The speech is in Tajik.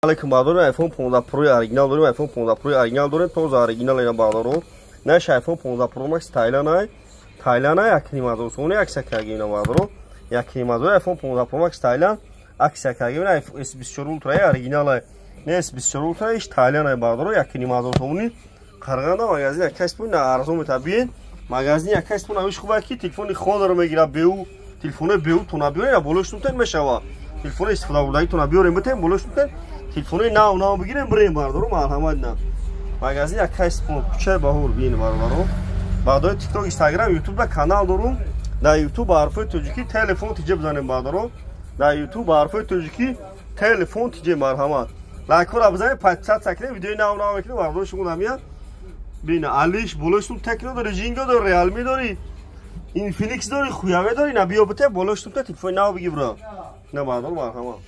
Алейкум, бардорем, iPhone 15 Pro оригинал дорем, iPhone 15 Pro оригинал дорем, тоза оригинал ина, бардоро. Наш iPhone 15 Pro Max Тайланд ай. Тайланд ай 1,5 ҳазор сомони акция кардем ина, бардоро. 1,5 ҳазор iPhone 15 Pro Max Тайланд акция кардем ина, S24 Ultra оригинал ай. Не S24 Ultra иш Тайланд ай, бардоро, 1,5 ҳазор сомони. Қарғанда магазин яккас пул на арзон мета биен. Магазин яккас пул навиш хуба ки телефони хонаро мегира беу, телефони беу тона биёрем, болош тутен мешава. Телефони истифода бурдагӣ тона биёрем битем, болош тутен телефони нав нав бигирем бирем, бардоро, марҳамат на. Магазин яккас пул кӯчаи Баҳур биен, бародаро. Баъдои TikTok, Instagram, YouTube да канал дорум. Дар YouTube ба ҳарфои тоҷикӣ телефон тиҷе бизанем, бардоро. Дар YouTube ба ҳарфои тоҷикӣ телефон тиҷе, марҳамат. Лайкҳоро бизанед, подписаться кунед, видеои нав нав мекунем, бардоро, шумо намияд. Бина, алиш болоштун Текно дори, Ҷинго дори, Реалми дори, Инфиникс дори, Хуяве дори, на биё бите болоштун та телефони нав биги бира. На бардор, марҳамат.